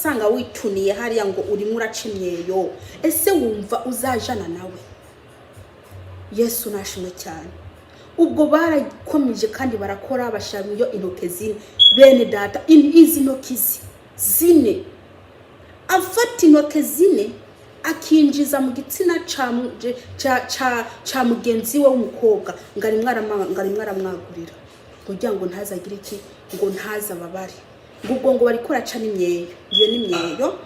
asanga wituniye hariya ngo urimo uraca imyeyo, ese wumva uzajana nawe? Yesu nashimwe cyane. Ubwo barakomeje kandi barakora, bashyiramo iyo intoke zine. Bene data, izi ntoki zine, afata intoke zine akinjiza mu gitsina ca mugenzi we w'umukobwa, ngo arimwo aramwagurira kugira ngo ntazagire iki, ngo ntazababare, ngo ubwo ngo bariko baraca n'imyeyo, iyo n'imyeyo.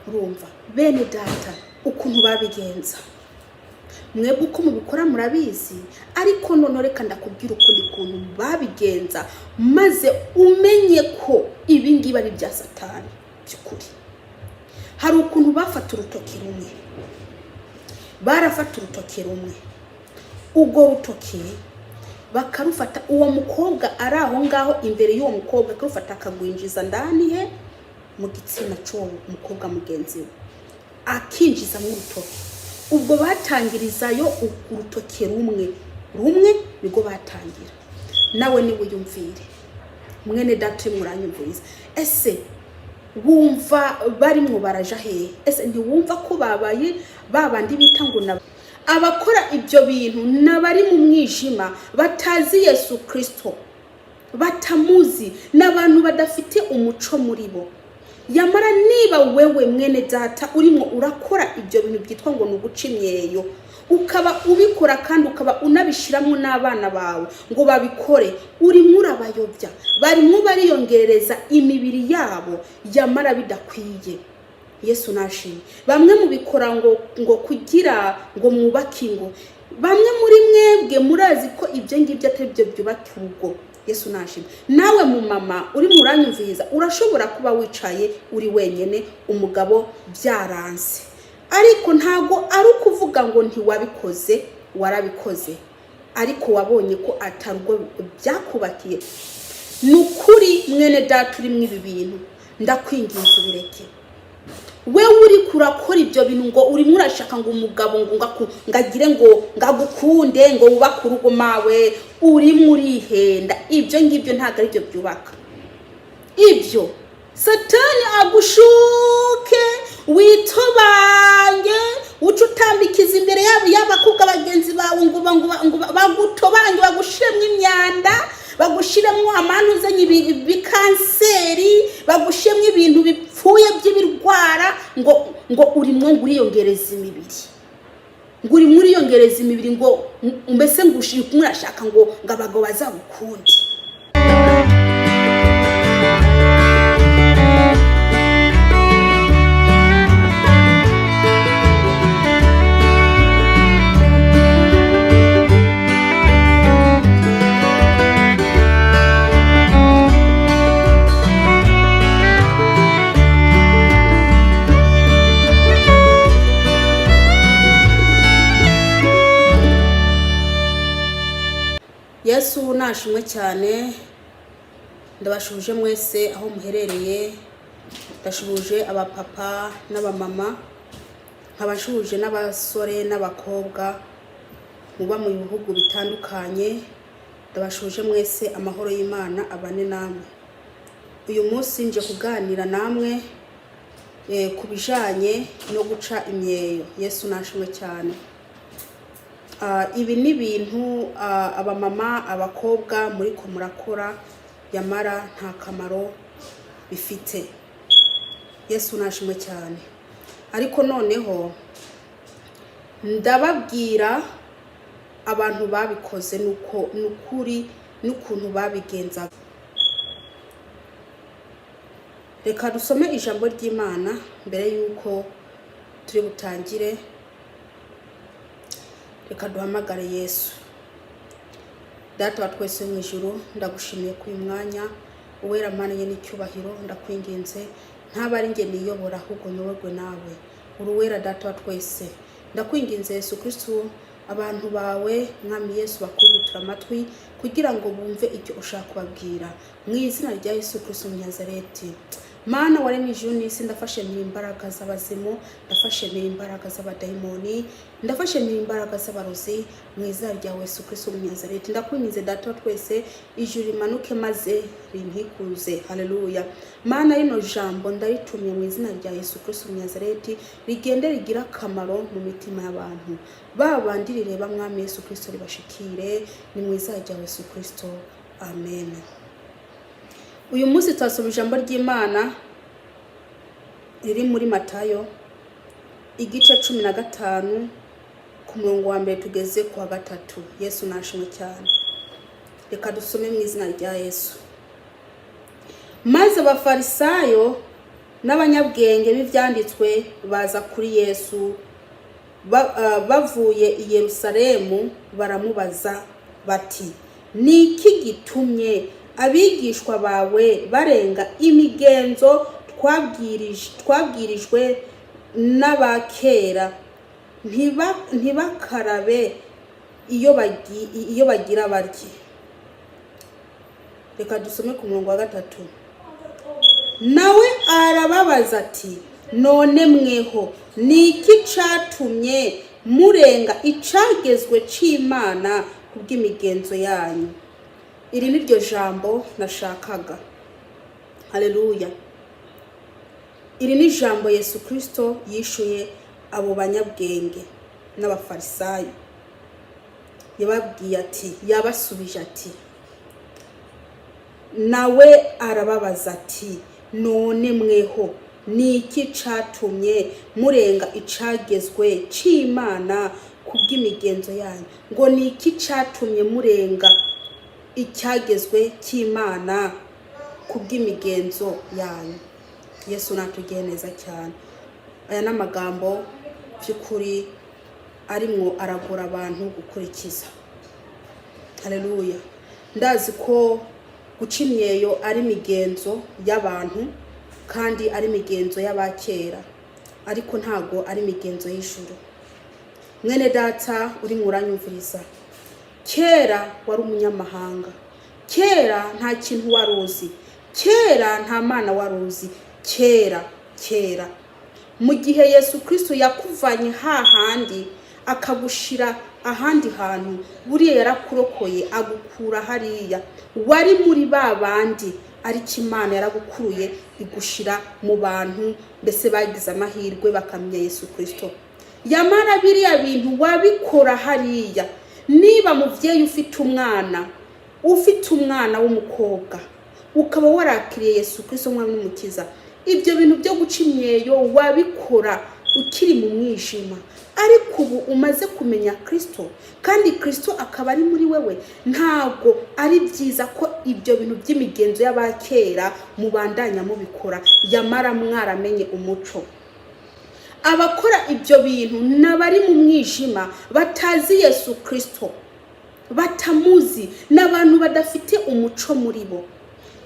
Urumva bene data ukuntu babigenza? Mwebwe uko mubikora murabizi, ariko none reka ndakubwira ukundi kuntu babigenza, maze umenye ko ibi ngibi ari ibya Satani by'ukuri. Hari ukuntu bafata urutoki rumwe, barafata urutoki rumwe, urwo rutoki bakarufata, uwo mukobwa ari aho ngaho imbere y'uwo mukobwa, akarufata akagwinjiza ndani he? Mu gitsina cy'uwo mukobwa mugenzi we, akinjizamo urutoki. Ubwo batangirizayo urutoki rumwe rumwe, nibwo batangira. Nawe niwe uyumvire, mwene data urimo uranyumviriza, ese wumva barimwo baraja hehe? Ese ntiwumva ko babaye babandi bita ngo na abakora ibyo bintu n'abari mu mwijima, batazi Yesu Kirisito, batamuzi, n'abantu badafite umuco muri bo? Yamara niba wewe mwene data urimo urakora ibyo bintu byitwa ngo ni uguca imyeyo, ukaba ubikora kandi ukaba unabishyiramo n'abana bawe ngo babikore, urimo urabayobya, barimo bariyongerereza imibiri yabo yamara bidakwiye. Yesu nashimwe. Bamwe mubikora ngo kugira ngo mwubake ingo. Bamwe muri mwebwe murazi ko ibyo ngibyo atari byo byubaka urugo. Yesu nashimwe. Nawe mu mama urimo uranyumviriza, urashobora kuba wicaye uri wenyine, umugabo byaranze, ariko ntabwo ari ukuvuga ngo ntiwabikoze, warabikoze, ariko wabonye ko atari ubwo byakubakiye. Ni ukuri mwene data urimo ibi bintu, ndakwinginze ubireke. Wewe uri kurakora ibyo bintu ngo urimo urashaka ngo umugabo ngo ngagire ngo ngagukunde, ngo wubake urugo, mawe urimo urihenda. Ibyo ngibyo ntabwo ari byo byubaka. Ibyo Satani agushuke, witobange, uce utambikiza imbere yabo y'abakobwa bagenzi bawe ngo bagutobange, bagushiremo imyanda, bagushiremo amanuzanye ibikanseri, bagushiremo ibintu bipfuye by'ibirwara, ngo urimwo ngo uriyongereza imibiri, ngo urimo uriyongereza imibiri, ngo mbese ngo urashaka ngo abagabo bazagukunde. Yesu nashimwe cyane. Ndabashuje mwese aho muherereye, ndashubuje abapapa n'abamama, nkabashuje n'abasore n'abakobwa muba mu bihugu bitandukanye. Ndabashuje mwese, amahoro y'Imana abane namwe. Uyu munsi nje kuganira namwe ku bijanye no guca imyeyo. Yesu nashimwe cyane. Ibi ni ibintu abamama, abakobwa muri ko murakora, yamara nta kamaro bifite. Yesu nashimwe cyane. Ariko noneho ndababwira abantu babikoze nuko nukuri n'ukuntu babigenzaga. Reka dusome ijambo ry'Imana mbere y'uko turi butangire. Reka duhamagare Yesu. Data wa twese mu ijuru, ndagushimiye ko uyu mwanya uwera Mana n'icyubahiro, ndakwinginze ntaba ari njye niyobora, ahubwo nyoborwe nawe, uri uwera Data wa twese. Ndakwinginze Yesu Kristo, abantu bawe Mwami Yesu bakubutura amatwi kugira ngo bumve icyo ushaka kubabwira, mu izina rya Yesu Kristo Umunyazareti. Mana waremye ijuru n'isi, ndafashe mpira imbaraga z'abazimu, ndafashe mpira imbaraga z'abadayimoni, ndafashe mpira imbaraga z'abarozi mu izina rya Yesu Kristo w'Umunazareti. Ndakwinginze, Data wa twese, ijuru rimanuke maze rinkikuze. Haleluya! Mana, rino jambo ndaritumye mu izina rya Yesu Kristo w'Umunazareti, rigende rigire akamaro mu mitima y'abantu ba bandi rireba. Mwami Yesu Kristo, ribashikire, ni mu izina rya Yesu Kristo, amen. Uyu munsi turasoma ijambo ry'Imana riri muri Matayo igice 15, ku murongo wa mbere tugeze ku wa gatatu. Yesu nashimwe cyane. Reka dusome mu izina rya Yesu. Maze Abafarisayo n'abanyabwenge b'ibyanditswe baza kuri Yesu bavuye i Yerusalemu, baramubaza bati: "Ni iki gitumye abigishwa bawe barenga imigenzo twabwirijwe n'abakera, ntibakarabe iyo bagira barye?" Reka dusome ku murongo wa gatatu. Nawe arababaza ati: "None mweho ni iki catumye murenga icagezwe c'Imana kubw'imigenzo yanyu?" Iri ni ryo jambo nashakaga. Haleluya! Iri ni ijambo Yesu Kristo yishuye abo banyabwenge n'Abafarisayo. Yababwiye ati, yabasubije ati: "Nawe arababaza ati: 'None mweho ni iki catumye murenga icagezwe c'Imana kubw'imigenzo yanyu?'" Ngo ni iki catumye murenga icyagezwe cy'Imana kubw'imigenzo yanyu? Yesu natugiye neza cyane. Aya ni amagambo by'ukuri arimwo aragora abantu gukurikiza. Haleluya! Ndazi ko guca imyeyo ari imigenzo y'abantu kandi ari imigenzo y'abakera, ariko ntago ari imigenzo y'ijuru. Mwene Data uri uranyumviriza, kera wari umunyamahanga, kera nta kintu wari uzi, kera nta Mana wari uzi, kera kera. Mu gihe Yesu Kristo yakuvanye hahandi akagushira ahandi hantu, buriya yarakurokoye agukura hariya wari muri ba bandi, ariko Imana yaragukuruye igushira mu bantu mbese bagize amahirwe bakamenya Yesu Kristo. Yamara biriya bintu wabikora hariya. Niba mubyeyi ufite umwana w'umukobwa, ukaba warakiriye Yesu Kristo umwami n'Umukiza, ibyo bintu byo guca imyeyo wabikora ukiri mu mwijima, ariko ubu umaze kumenya Kristo kandi Kristo akaba ari muri wewe, ntabwo ari byiza ko ibyo bintu by'imigenzo y'abakera mubandanya mubikora yamara mwaramenye umuco. Abakora ibyo bintu ni abari mu mwijima, batazi Yesu Kristo, batamuzi, ni abantu badafite umuco muri bo.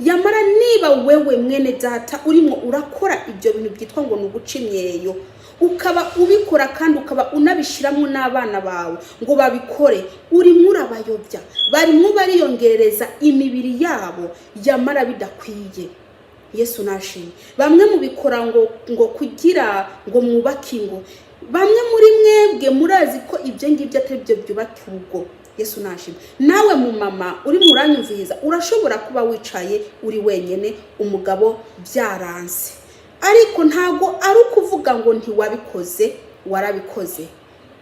Yamara niba wewe, mwene Data, urimo urakora ibyo bintu byitwa ngo ni uguca imyeyo, ukaba ubikora kandi ukaba unabishyiramo n'abana bawe ngo babikore, urimo urabayobya, barimo bariyongerereza imibiri yabo yamara bidakwiye. Yesu nashimye. Bamwe mubikora ngo kugira ngo mwubake ingo. Bamwe muri mwebwe murazi ko ibyo ngibyo atari byo byubaka urugo. Yesu nashimwe. Nawe mu mama uri muranyumviriza, urashobora kuba wicaye uri wenyine, umugabo byaranze, ariko ntabwo ari ukuvuga ngo ntiwabikoze. Warabikoze,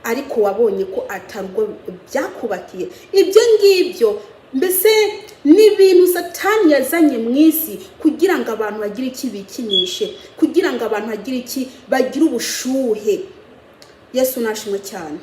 ariko wabonye ko atari ubwo byakubakiye. Ibyo ngibyo mbese ni ibintu Satani yazanye mu isi kugira ngo abantu bagire iki bikinishe, kugira ngo abantu bagire iki, bagire ubushuhe. Yesu nashimwe cyane.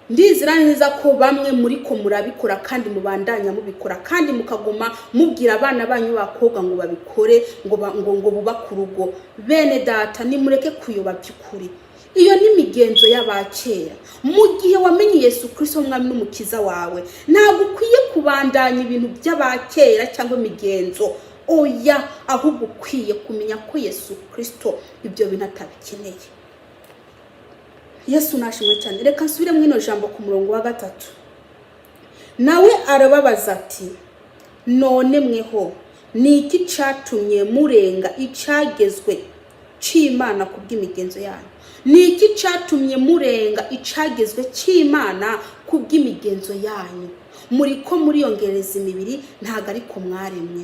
Ndizera neza ko bamwe muri ko murabikora kandi mubandanya mubikora, kandi mukaguma mubwira abana banyu b'abakobwa ngo babikore, ngo bubake urugo. Bene Data, nimureke kuyoba. By'ukuri iyo ni imigenzo y'abakera. Mu gihe wamenye Yesu Kristo umwami n'Umukiza wawe, ntabwo ukwiye kubandanya ibintu by'abakera cyangwa imigenzo. Oya, ahubwo ukwiye kumenya ko Yesu Kristo ibyo bintu atabikeneye. Yesu nashimwe cyane. Reka nsubire mu ino jambo ku murongo wa gatatu. Nawe arababaza ati: "None mweho Ni iki cyatumye murenga icyagezwe cy'Imana ku bw'imigenzo yanyu? Ni iki cyatumye murenga icyagezwe cy'Imana ku bw'imigenzo yanyu? Muri ko muriyongereza imibiri, ntabwo ariko mwaremwe.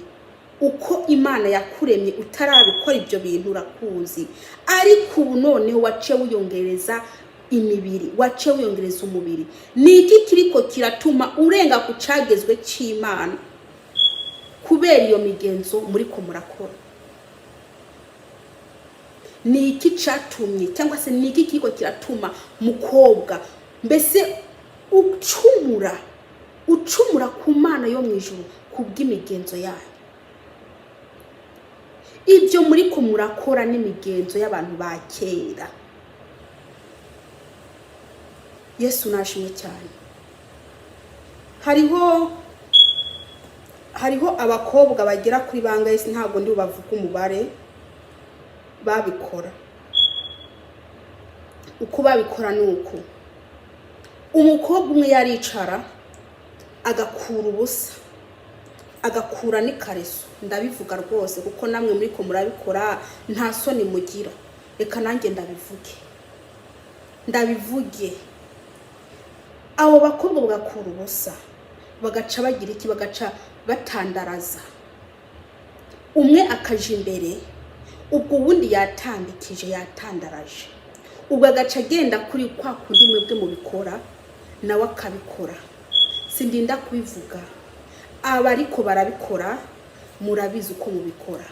Uko Imana yakuremye utarabikora ibyo bintu urakuzi, ariko ubu noneho waciye wiyongereza imibiri, waciye wiyongereza umubiri. Ni iki kiriko kiratuma urenga ku cyagezwe cy'Imana kubera iyo migenzo muri ko murakora? Ni iki cyatumye, cyangwa se ni iki kiriko kiratuma mukobwa mbese ucumura, ucumura ku Mana yo mu ijuru ku bw'imigenzo yayo? Ibyo muri ko murakora n'imigenzo y'abantu ba kera. Yesu nashimwe cyane. Hariho abakobwa bagera kuri bangahe, ntabwo ndi bubavuge umubare, babikora. Uko babikora ni uku: umukobwa umwe yaricara agakura ubusa, agakura n'ikareso. Ndabivuga rwose kuko namwe muri ko murabikora, nta soni mugira. Reka nanjye ndabivuge, ndabivuge. Abo bakobwa bagakura ubusa, bagaca bagira iki? Bagaca batandaraza, umwe akaja imbere, ubwo uwundi yatambikije, yatandaraje, ubwo agaca agenda kuri kwa kundi mwebwe mubikora, nawe akabikora. Sindinda kubivuga, aba ariko barabikora murabizi uko mubikora.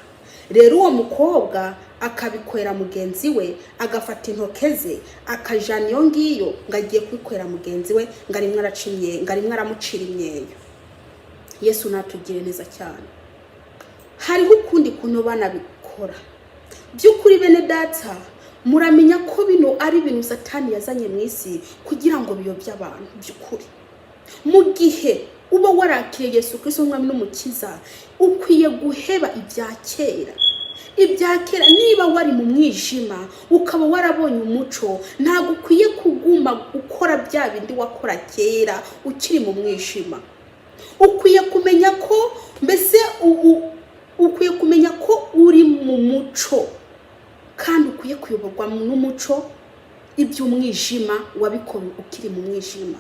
Rero uwo mukobwa akabikorera mugenzi we, agafata intoke ze akajana iyo ngiyo ngo agiye kubikorera mugenzi we, ngo arimwe araca imyeyo, ngo arimwe aramucira imyeyo. Yesu natugire neza cyane. Hariho ukundi kuntu banabikora. By'ukuri bene data, muramenya ko bino ari ibintu Satani yazanye mu isi kugira ngo biyobye abantu. By'ukuri, mu gihe uba warakiriye Yesu Kristo nk'Umwami n'Umukiza, ukwiye guheba ibya kera, ibya kera. Niba wari mu mwijima ukaba warabonye umuco, ntabwo ukwiye kuguma ukora bya bindi wakora kera ukiri mu mwijima. Ukwiye kumenya ko mbese ukwiye kumenya ko uri mu muco kandi ukwiye kuyoborwa n'umuco. Iby'umwijima wabikora ukiri mu mwijima.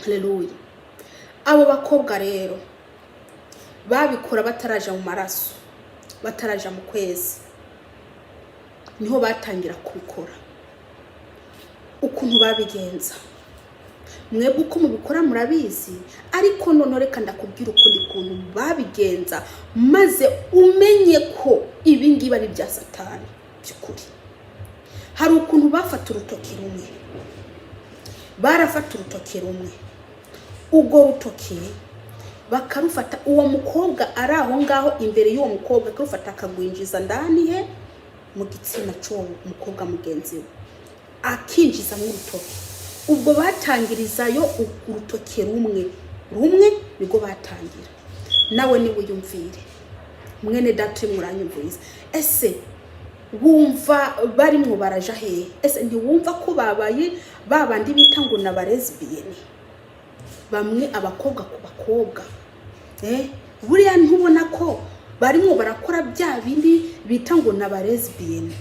Haleluya. Abo bakobwa rero babikora bataraja mu maraso, bataraja mu kwezi, niho batangira kubikora. Ukuntu babigenza, mwebwe uko mubikora murabizi, ariko noneho reka ndakubwira ukundi kuntu babigenza, maze umenye ko ibi ngibi ari ibya Satani by'ukuri. Hari ukuntu bafata urutoki rumwe, barafata urutoki rumwe, urwo rutoki bakarufata, uwo mukobwa ari aho ngaho imbere y'uwo mukobwa, akarufata akagwinjiza ndani he? Mu gitsina cy'uwo mukobwa mugenzi we, akinjizamo urutoki. Ubwo batangirizayo urutoki rumwe rumwe, nibwo batangira. Nawe niba uyumvire, mwene data urimo uranyumviriza, ese wumva barimwo baraja hehe? Ese ntiwumva ko babaye ba bandi bita ngo ni aba lesbienne, bamwe abakobwa ku bakobwa? Buriya ntubona ko barimo barakora bya bindi bita ngo ni aba lesbienne,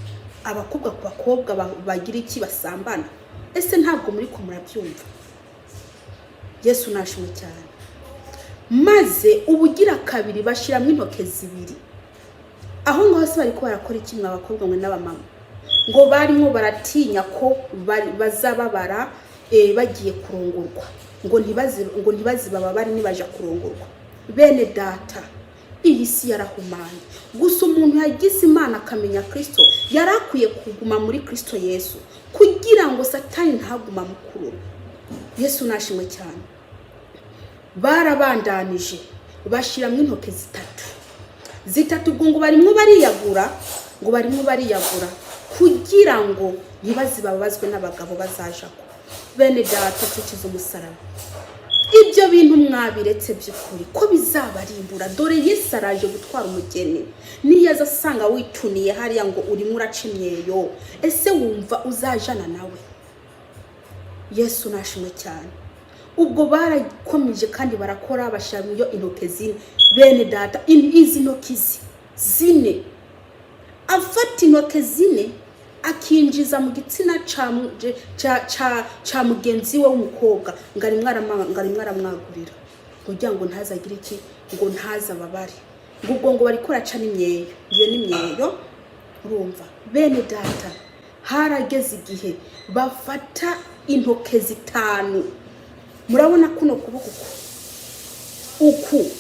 abakobwa ku bakobwa, bagira iki? Basambana. Ese ntabwo muri ko murabyumva? Yesu nashimwe cyane. Maze ubugira kabiri bashyiramo intoke zibiri. Aho ngaho se bari ko barakora iki, mwa bakobwa mwe n'abamama? Ngo barimo baratinya ko bazababara bagiye kurongorwa, ngo ntibazibababare nibaja kurongorwa. Bene data, iyi si yarahumanye. Gusa umuntu yagize Imana akamenya Kirisito, yari akwiye kuguma muri Kirisito Yesu kugira ngo Satani ntaguma amukurura. Yesu nashimwe cyane. Barabandanije bashyiramo intoki zitatu zitatu. Ubwo ngo barimo bariyagura, ngo barimo bariyagura kugira ngo ntibazibabazwe n'abagabo bazajako. Bene data, nshuti z'umusaraba, ibyo bintu mwabiretse by'ukuri ko bizabarimbura. Dore Yesu araje gutwara umugeni. Niyo aza asanga wituniye hariya ngo urimo uraca imyeyo, ese wumva uzajana nawe? Yesu nashimwe cyane. Ubwo barakomeje kandi barakora, bashyiramo intoke zine. Bene data, izi ntoki zine, afata intoke zine akinjiza mu gitsina ca mugenzi we w'umukobwa, ngo arimwo aramwagurira kugira ngo ntazagire iki, ngo ntazababare, ngo ubwo ngo bariko baraca n'imyeyo, iyo n'imyeyo. Urumva bene data, harageze igihe bafata intoke zitanu. Murabona kuno kuboko uku,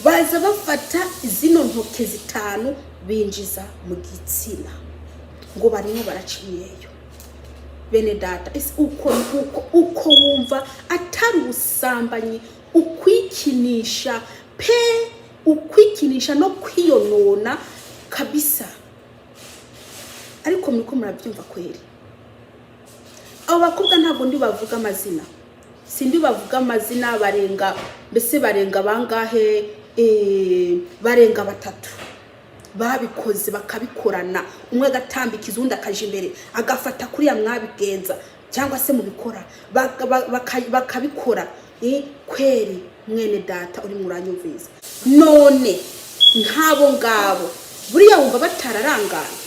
baza bafata zino ntoke zitanu binjiza mu gitsina, ngo barimo baraca imyeyo. Bene data, ese uko wumva atari ubusambanyi, ukwikinisha pe, ukwikinisha no kwiyonona kabisa? Ariko muriko murabyumva kweri? Abo bakobwa ntabwo ndi bavuga amazina, sindi bavuga amazina. Barenga, mbese barenga bangahe? Barenga batatu babikoze, bakabikorana, umwe agatambikiza, undi akaja imbere agafata kuriya mwabigenza cyangwa se mubikora, bakabikora. Kweri mwene data uri muranyumviriza, none nk'abo ngabo buriya wumva batararangaye?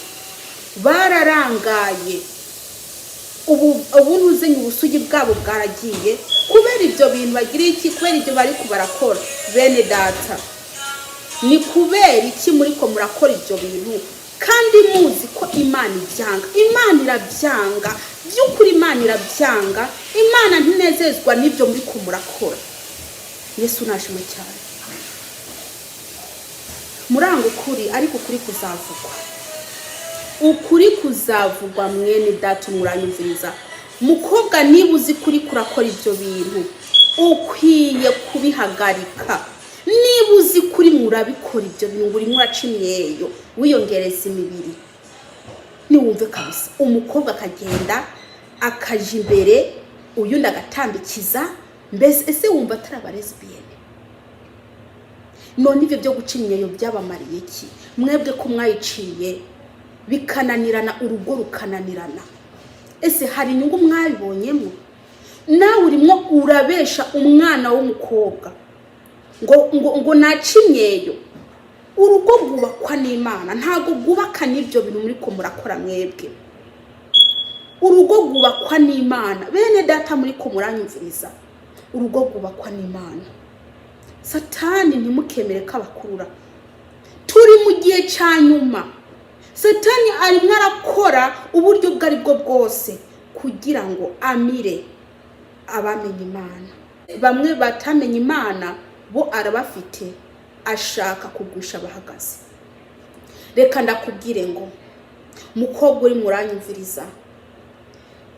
Bararangaye. Ubu ntuzenye, ubusugi bwabo bwaragiye kubera ibyo bintu bagira iki, kubera ibyo bari barakora. Bene data, ni kubera iki muri ko murakora ibyo bintu kandi muzi ko Imana ibyanga? Imana irabyanga by'ukuri, Imana irabyanga. Imana ntinezezwa n'ibyo muri ko murakora. Yesu nashimwe cyane. Muranga ukuri, ariko ukuri kuzavugwa, ukuri kuzavugwa. Mwene data muranyumviriza, mukobwa, niba uzi kuri kurakora ibyo bintu, ukwiye kubihagarika. Niba uzi kuri murabikora ibyo bintu, ngo urimo uraca imyeyo wiyongereza imibiri, niwumve kabisa, umukobwa akagenda akaja imbere, uyundi agatambikiza, mbese ese wumva atari aba lesbienne? None ibyo byo guca imyeyo byabamariye iki mwebwe, ko mwayiciye bikananirana, urugo rukananirana? Ese hari inyungu mwabibonyemo? Nawe urimo urabesha umwana w'umukobwa ngo nace imyeyo. Urugo rwubakwa n'Imana, ntabwo rwubaka n'ibyo bintu muri ko murakora mwebwe. Urugo rwubakwa n'Imana. Bene data muri ko muranyumviriza, urugo rwubakwa n'Imana. Satani ntimukemere ko abakurura. Turi mu gihe cya nyuma. Satani arimo arakora uburyo ubwo ari bwo bwose kugira ngo amire abamenye Imana. Bamwe batamenye Imana bo arabafite, ashaka kugusha abahagaze. Reka ndakubwire ngo mukobwa uri muranyumviriza,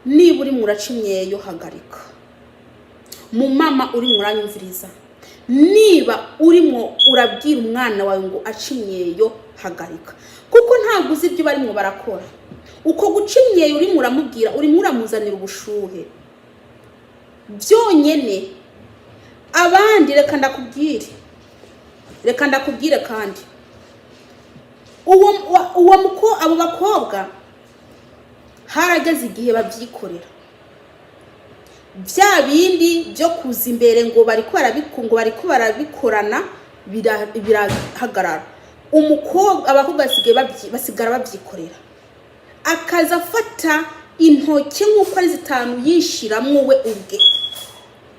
niba uri muraca imyeyo, hagarika. Mu mama uri muranyumviriza, niba urimo urabwira umwana wawe ngo ace imyeyo, hagarika, kuko ntabwo uzi ibyo barimo barakora. Uko guca imyeyo urimo uramubwira, urimo uramuzanira ubushuhe byonyine. Abandi, reka ndakubwire, reka ndakubwire kandi uwo muko, abo bakobwa harageze igihe babyikorera bya bindi byo kuza imbere ngo bariko barabikorana, birahagarara. Umukobwa, abakobwa basigaye basigara babyikorera, akaza afata intoki nk'uko ari zitanu yishiramwo we ubwe,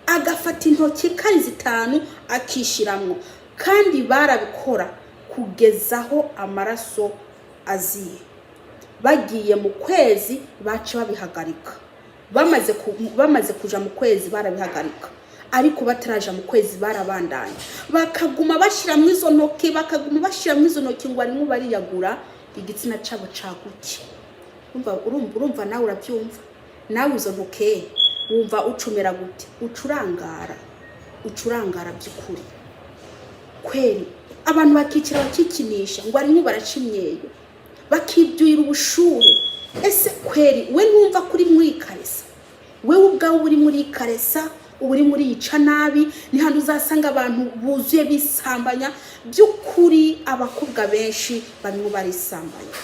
agafata intoki ko ari zitanu akishiramwo, kandi barabikora kugeza aho amaraso aziye. Bagiye mu kwezi baca babihagarika. Bamaze kuja mu kwezi barabihagarika, ariko bataraja mu kwezi barabandanya, bakaguma bashiramwo izo ntoki, bakaguma bashiramwo izo ntoki, ngo barimo bariyagura igitsina cabo caguke. Urumva nawe urabyumva nawe, izo ntoke wumva ucumera gute? Ucurangara, ucurangara by'ukuri kweri. Abantu bakicara bakikinisha ngo arimo baraca imyeyo, bakibyurira ubushuhe. Ese kweri we ntumva kuri muri karesa? Wewe ubwawe uri muri karesa, uba uri muri yica nabi. Ni hano uzasanga abantu buzuye bisambanya by'ukuri. Abakobwa benshi barimo barisambanya,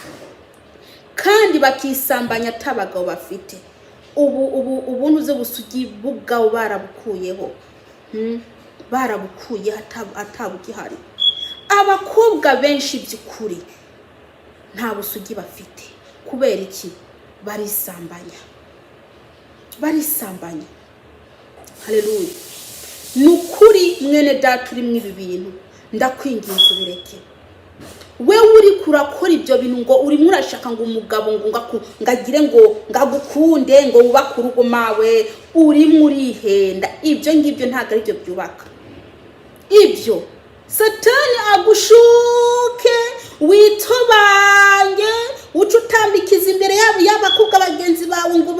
kandi bakisambanya ata bagabo bafite. Ubu ubuntu busugi bubwawe barabukuyeho. Barabukuyeho, atabugihari. Abakobwa benshi by'ukuri nta busugi bafite. Kubera iki? Barisambanya, barisambanya. Haleluya! Ni ukuri, mwene data urimo ibi bintu, ndakwinginze ubireke. Wewe uri kurakora ibyo bintu ngo urimo urashaka ngo umugabo ngo ngagire ngo ngagukunde, ngo wubake urugo, mawe urimo urihenda. Ibyo ngibyo ntabwo ari byo byubaka. Ibyo Satani agushuke, witobange, uce utambikiza imbere yabo y'abakobwa bagenzi bawe ngo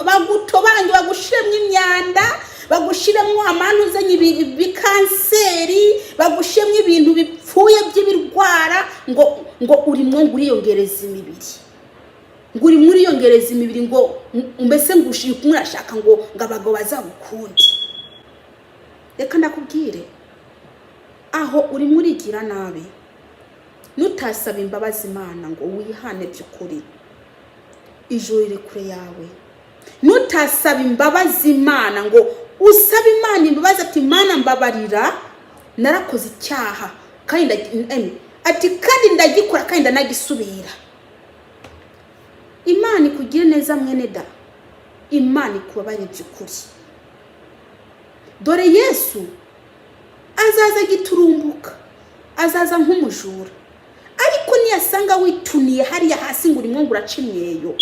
bagutobange, bagushiremo imyanda, bagushiremo amanuzanye ibikanseri, bagushiremo ibintu bipfuye by'ibirwara, ngo urimo ngo uriyongereza imibiri, ngo urimo uriyongereza imibiri, ngo mbese ngo urashaka ngo abagabo bazagukunde. Reka ndakubwire, aho urimo urigira nabi. Nutasaba imbabazi Imana ngo wihane by'ukuri, ijuru riri kure yawe. Nutasaba imbabazi Imana ngo usabe Imana imbabazi, ati: "Imana, mbabarira, narakoze icyaha," kandi ati kandi ndagikora kandi ndanagisubira. Imana ikugire neza, mwene da, Imana ikubabarire by'ukuri. Dore Yesu azaza agiturumbuka, azaza nk'umujura, ariko niyasanga wituniye hariya hasi ngo urimo ngo uraca imyeyo,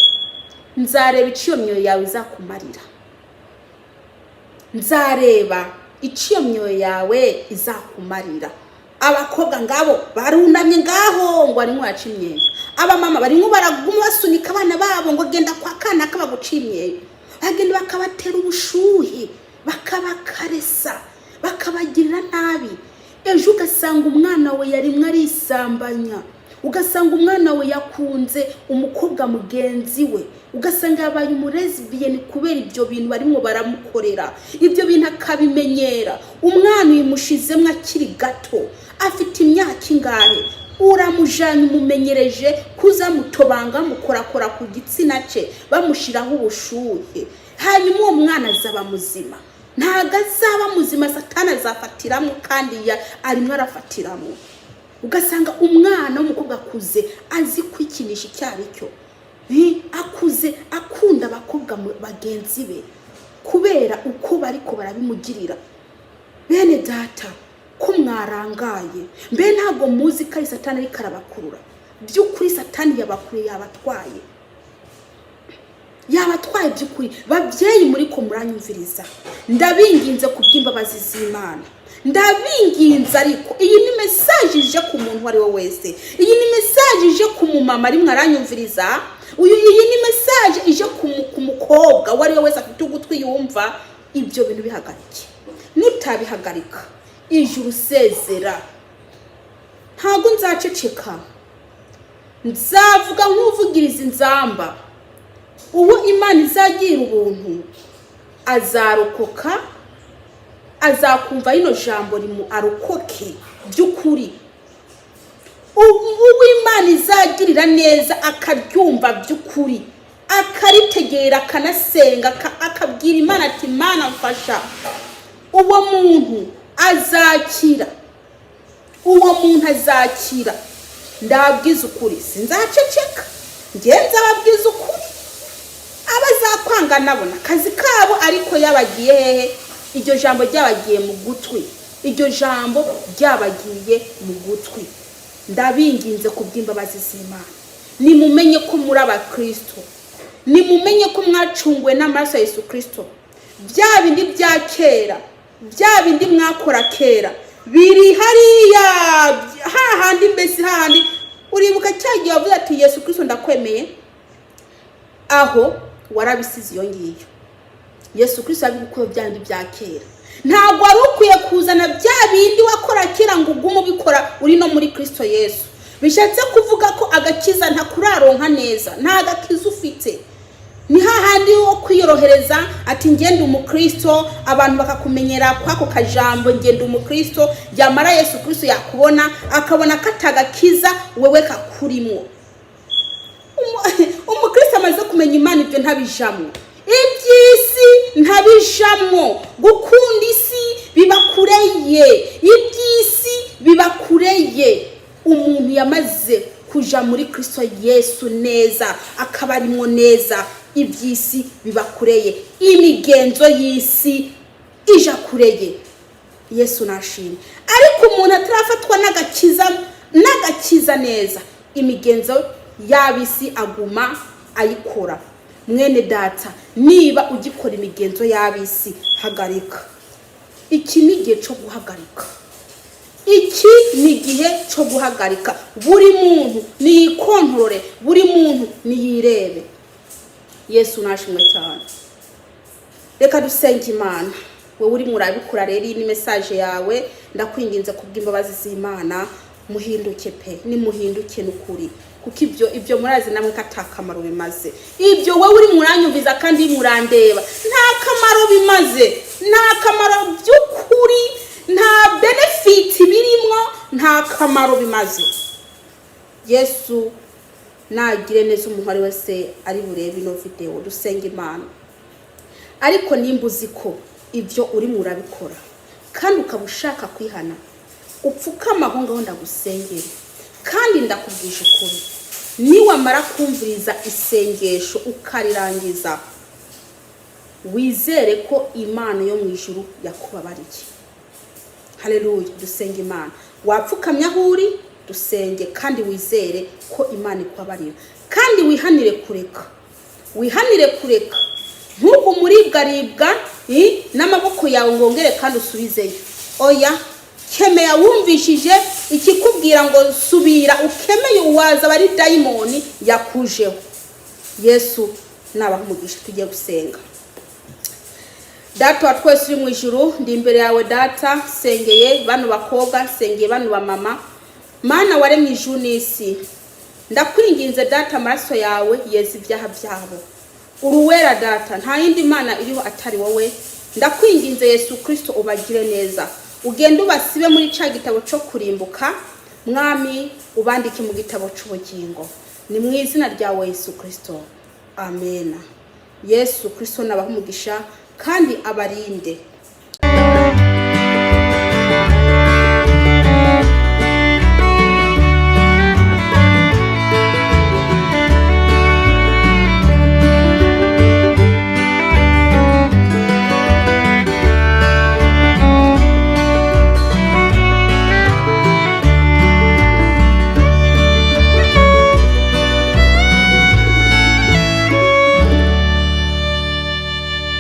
nzareba icyo iyo myeyo yawe izakumarira. Nzareba icyo iyo myeyo yawe izakumarira. Abakobwa ngabo barunamye ngaho ngo barimo baraca imyeyo. Abamama barimo baraguma basunika abana babo ngo genda kwa kanaka baguca imyeyo. Bagenda bakabatera ubushuhe, bakabakaresa, bakabagirira nabi. Ejo ugasanga umwana we yarimwe arisambanya, ugasanga umwana we yakunze umukobwa mugenzi we, ugasanga yabaye umulesbienne kubera ibyo bintu barimo baramukorera. Ibyo bintu akabimenyera. Umwana uyimushizemo akiri gato, afite imyaka ingahe, uramujanye, umumenyereje kuzamutobanga, bamukorakora ku gitsina cye, bamushyiraho ubushuhe. Hanyuma uwo mwana azaba muzima? Ntabwo azaba muzima. Satani azafatiramo, kandi arimo arafatiramo. Ugasanga umwana w'umukobwa akuze azi kwikinisha icyo ari cyo, akuze akunda abakobwa bagenzi be kubera uko bariko barabimugirira. Bene data, ko mwarangaye? Mbe ntabwo muzi ko ari Satani ariko arabakurura? By'ukuri Satani yabakuruye, yabatwaye, yabatwaye by'ukuri. Babyeyi muri ko muranyumviriza, ndabinginze ku bw'imbabazi z'Imana, ndabinginze. Ariko iyi ni message ije ku muntu uwo ari we wese. Iyi ni message ije ku mumama rimwe aranyumviriza uyu. Iyi ni message ije ku mukobwa uwo ari we wese afite ugutwi yumva. Ibyo bintu bihagarike. Nutabihagarika, ijuru usezera. Ntabwo nzaceceka, nzavuga nk'uvugiriza inzamba. Uwo Imana izagira ubuntu azarokoka, azakumva rino jambo rimu arokoke by'ukuri. Uwo Imana izagirira neza akaryumva by'ukuri, akaritegera, akanasenga, akabwira Imana ati: "Imana, mfasha," uwo muntu azakira, uwo muntu azakira. Ndababwiza ukuri, sinzaceceka. Njye nzababwiza ukuri. Abazakwanga nabona akazi kabo, ariko yabagiye hehe? Iryo jambo ryabagiye mu gutwi, iryo jambo ryabagiye mu gutwi. Ndabinginze ku bw'imbabazi z'Imana, nimumenye ko muri abakristo, nimumenye ko mwacunguwe n'amaraso ya Yesu Kirisito. Bya bindi bya kera, bya bindi mwakora kera, biri hariya hahandi, mbese hahandi uribuka cya gihe wavuze ati: "Yesu Kirisito, ndakwemeye," aho warabisize iyo ngiyo. Yesu Kirisito yabigukuye bya bindi bya kera. Ntabwo wari ukwiye kuzana bya bindi wakora kera ngo ugume ubikora uri no muri Kirisito Yesu. Bishatse kuvuga ko agakiza ntakuraronka neza, nta gakiza ufite. Ni hahandi wo kwiyorohereza ati: "Ngende umukristo," abantu bakakumenyera kwako kajambo "ngende umukristo". Yamara Yesu Kirisito yakubona akabona ko atagakiza wewe kakurimo. Umukristo amaze kumenya Imana, ibyo ntabijamo. Ntabijamwo. Gukunda isi biba kure ye, iby'isi biba kure ye. Umuntu yamaze kuja muri Kristo Yesu neza, akaba arimwo neza, iby'isi biba kure ye, imigenzo y'isi ija kure ye. Yesu nashimwe. Ariko umuntu atarafatwa n'agakiza neza, imigenzo y'ab'isi aguma ayikora. Mwene data, niba ugikora imigenzo y'ab'isi, hagarika. Iki ni igihe cyo guhagarika, iki ni igihe cyo guhagarika. Buri muntu niyikontorore, buri muntu niyirebe. Yesu nashimwe cyane. Reka dusenge Imana. Wowe urimo urabikora rero, iyi ni message yawe. Ndakwinginze kubw'imbabazi z'Imana, muhinduke pe, nimuhinduke n'ukuri, kuko ibyo murazi namwe ko ata kamaro bimaze. Ibyo wowe uri muranyumviza kandi murandeba, nta kamaro bimaze, nta kamaro by'ukuri, nta benefit birimwo, nta kamaro bimaze. Yesu nagire neza umuntu ari wese ari burebe ino video. Dusenga Imana. Ariko nimba uzi ko ibyo urimo urabikora kandi ukaba ushaka kwihana, upfukama aho ngaho ndagusengere. Kandi ndakubwije ukuri, niwamara kumviriza isengesho ukarirangiza, wizere ko Imana yo mu ijuru yakubabariye. Haleluya! Dusenga Imana. Wapfukamye aho uri, dusenge, kandi wizere ko Imana ikubabarira, kandi wihanire kureka, wihanire kureka. Ntugume uribwaribwa n'amaboko yawe ngo wongere kandi usubizeyo. Oya, kemera. Wumvishije ikikubwira ngo subira, ukemeye, uwaza aba ari dayimoni yakujeho. Yesu nabaha umugisha. Tugiye gusenga. Data wa twese uri mu ijuru, ndi imbere yawe Data, nsengeye bano bakobwa, nsengeye bano bamama. Mana waremye ijuru n'isi, ndakwinginze Data, amaraso yawe yeza ibyaha byabo. Uruwera Data, nta yindi mana iriho atari wowe. Ndakwinginze Yesu Kirisito, ubagire neza, ugende ubasibe muri cya gitabo cyo kurimbuka, Mwami, ubandike mu gitabo cy'ubugingo. Ni mu izina ryawe Yesu Kirisito, amena. Yesu Kirisito nabaha umugisha kandi abarinde.